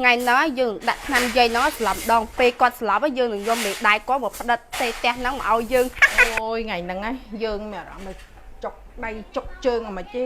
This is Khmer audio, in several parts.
ថ្ងៃហ្នឹងយើងដាក់ថ្នាំយាយហ្នឹងស្លាប់ដងពេលគាត់ស្លាប់យើងនឹងយកមេដៃគាត់មកផ្ដិតទេផ្ទះហ្នឹងមកឲ្យយើង អូយថ្ងៃហ្នឹងយើងមានអារម្មណ៍ដូចចុកដៃចុកជើងអាម៉េចទេ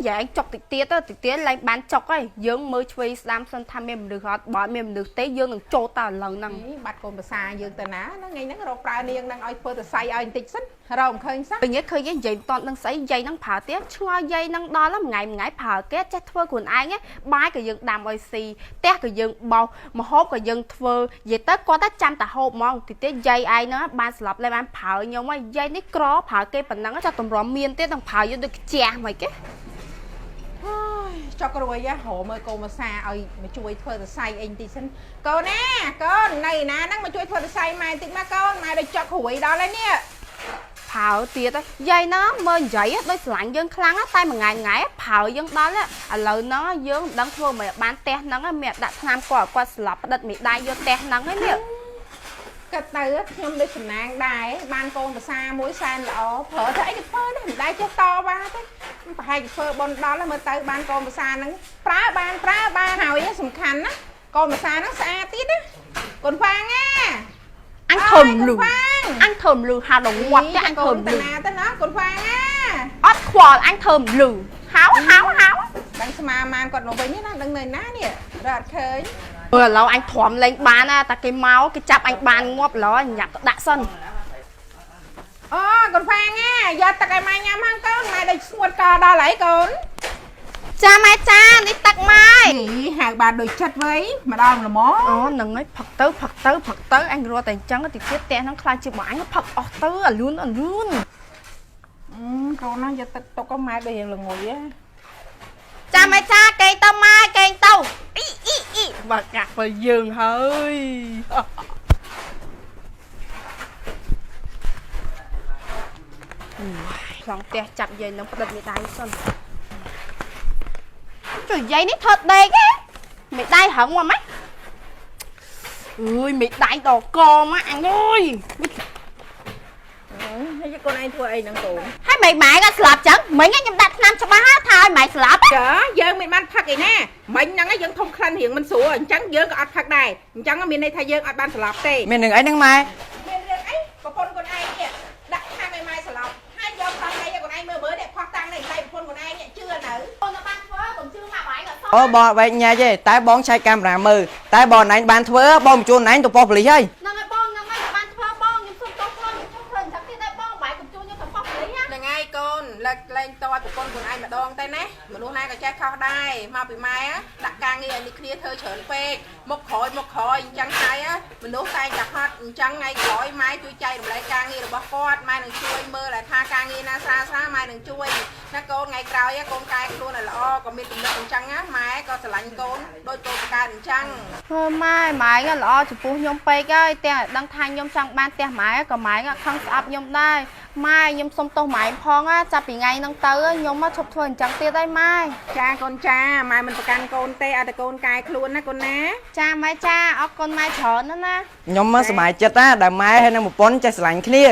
យាយចុកតិចទៀតទៅតិចទៀតឡើងបានចុកហើយយើងមើលឆ្វេងស្ដាំសិនថាមានមនុស្សអត់បើមានមនុស្សទេយើងនឹងចូលតើឥឡូវហ្នឹង បាត់កូនប្រសាយើងទៅណាហ្នឹងថ្ងៃហ្នឹងរកប្រើនាងហ្នឹងឲ្យធ្វើទៅសៃឲ្យបន្តិចសិនរកមិនឃើញសោះ ពេលនេះឃើញនិយាយមិនតន់នឹងស្អីយាយហ្នឹងប្រើទៀតឆ្ងល់យាយហ្នឹងដល់ហ្នឹងមួយថ្ងៃប្រើគេចេះធ្វើខ្លួនឯងបាយក៏យើងដាំឲ្យស៊ីផ្ទះក៏យើងបោសម្ហូបក៏យើងធ្វើនិយាយទៅគាត់តែចាំតែហូបហ្មងតិចទៀតយាយឯងហ្នឹងបានស្លាប់លែងបានប្រើខ្ញុំហើយយាយនេះក្រប្រើគេប៉ុណ្ណឹងចាតម្រាំមានទៀតនឹងប្រើយើងដូចខ្ជះហ្មងគេ ហើយចុករួយហ៎រមើលកូនប្រសាឲ្យមកជួយធ្វើសរសៃអីបន្តិចសិនកូនណាកូននៅណាហ្នឹងមកជួយធ្វើសរសៃម៉ែបន្តិចមកកូនម៉ែដូចចុករួយដល់ហើយនេះ ប្រើទៀតយាយណាមើលនិយាយដូចស្រឡាញ់យើងខ្លាំងតែមួយថ្ងៃថ្ងៃប្រើយើងដល់ឥឡូវហ្នឹងយើងមិនដឹងធ្វើមិនបានផ្ទះហ្នឹងមានដាក់ថ្នាំគាត់គាត់ស្លាប់ផ្ដិតមេដៃយកផ្ទះហ្នឹងឯនេះ គិតទៅខ្ញុំដូចសំណាងដែរបានកូនប្រសាមួយសែនល្អប្រើទៅអីក៏ធ្វើដែរមិនដែរចេះតវ៉ាទេប្រហែលជាធ្វើបុណ្យដល់មើលទៅបានកូនប្រសាហ្នឹងប្រើបានប្រើបានហើយសំខាន់ណាកូនប្រសាហ្នឹងស្អាតទៀតណាកូនហ្វាងណា អញធំលឺ កូនហ្វាង អញធំលឺហៅដល់ងាប់ទេអញធំលឺ តាណាទៅណាកូនហ្វាងណា អត់ខ្វល់អញធំលឺហៅហៅហៅ ដឹងស្មាម៉ានគាត់មកវិញណាដឹងនៅណានេះរត់ឃើញ មើលឥឡូវអញទ្រាំលេងបានណាតែគេមកគេចាប់អញបានងាប់ឥឡូវអញញ៉ាប់ទៅដាក់សិន អូកូនហ្វាងណាយកទឹកឲ្យម៉ែញ៉ាំហ្នឹងកូនម៉ែដូចស្ងួតកដល់ហើយកូន ចាម៉ែចានេះទឹកម៉ែ ហីហៅបានដូចចិត្តវៃម្ដងល្មម អូហ្នឹងហើយផឹកទៅផឹកទៅផឹកទៅអញរត់តែអញ្ចឹងតិចទៀតផ្ទះហ្នឹងខ្លាចជារបស់អញផឹកអស់ទៅអាលឿនអាលឿន កូនហ្នឹងយកទឹកទុកឲ្យម៉ែដូចរៀងល្ងុយហ៎ ចាម៉ែចាកេងទៅម៉ែកេងទៅអ៊ីអ៊ីអ៊ីបើកាក់បើយើងហើយ ប្លង់ផ្ទះចាប់យាយនឹងផ្ដិតមេដៃសិនជួយយាយនេះថតដេកហ៎មេដៃហឹងមកម៉េចអើយមេដៃដល់កមកអញអើយ ហើយកូនឯងធ្វើអីហ្នឹងកូន ហើយម៉េចម៉ែក៏ស្លាប់ចឹងមិញខ្ញុំដាក់ថ្នាំច្បាស់ថាឲ្យម៉ែស្លាប់ ចាយើងមិនបានផឹកឯណាមិញហ្នឹងយើងធំក្លិនរៀងមិនស្រួលអញ្ចឹងយើងក៏អត់ផឹកដែរអញ្ចឹងមានន័យថាយើងអត់បានស្លាប់ទេ មាននឹងអីហ្នឹងម៉ែ មានរឿងអីប្រពន្ធកូនឯងនេះដាក់ខាងឲ្យម៉ែស្លាប់ហើយយកផឹកអីកូនឯងមើលមើលនេះផោះតាំងនេះដៃប្រពន្ធកូនឯងនេះជឿនៅ អូនបានធ្វើកុំជឿម៉ាក់បងឯងក៏សោះ អូបងវែកញ៉ែទេតែបងឆែកកាមេរ៉ាមើលតែបងណៃបានធ្វើបងបញ្ជូនណៃទៅប៉ុស្តិ៍ប៉ូលីសហើយ ហ្នឹងហើយបងហ្នឹងហើយបានធ្វើបងខ្ញុំសុំទោសផងខ្ញុំធ្វើអញ្ចឹងទៀតដែរបងបាយកុំជួខ្ញុំទៅប៉ុស្តិ៍ប៉ូលីសណា ហ្នឹងហើយកូនលើកលែងតឲ្យប្រពន្ធខ្លួនឯងម្ដងទៅណាមនុស្សណាក៏ចេះខុសដែរមកពីម៉ែដាក់ការងារឲ្យនេះគ្នាធ្វើច្រើនពេកមុខក្រោយមុខក្រោយអញ្ចឹងហើយមនុស្សតែងតែហត់អញ្ចឹងថ្ងៃក្រោយម៉ែជួយចែករំលែកការងាររបស់គាត់ម៉ែនឹងជួយមើលឲ្យថាការងារណាស្រាលស្រាលម៉ែនឹងជួយណាកូនថ្ងៃក្រោយកូនកែខ្លួនឲ្យល្អក៏មានចំណុចអញ្ចឹងណាម៉ែក៏ស្រឡាញ់កូនដូចកូនបង្កើតអញ្ចឹង ធ្វើម៉ែម៉ែក៏ល្អចំពោះខ្ញុំពេកហើយទាំងឲ្យដឹងថាខ្ញុំចង់បានផ្ទះម៉ែក៏ម៉ែក៏ខឹងស្អប់ខ្ញុំដែរម៉ែខ្ញុំសុំទោសម៉ែផងណាចាប់ពីថ្ងៃហ្នឹងទៅខ្ញុំមកឈប់ធ្វើអញ្ចឹងទៀតហើយម៉ែ ចាកូនចាម៉ែមិនប្រកាន់កូនទេឲ្យតែកូនកែខ្លួនណាកូនណា ចាម៉ែចាអរគុណម៉ែច្រើនណាស់ណា ខ្ញុំមកសប្បាយចិត្តណាដែលម៉ែហើយនឹងប្រពន្ធចេះស្រឡាញ់គ្នា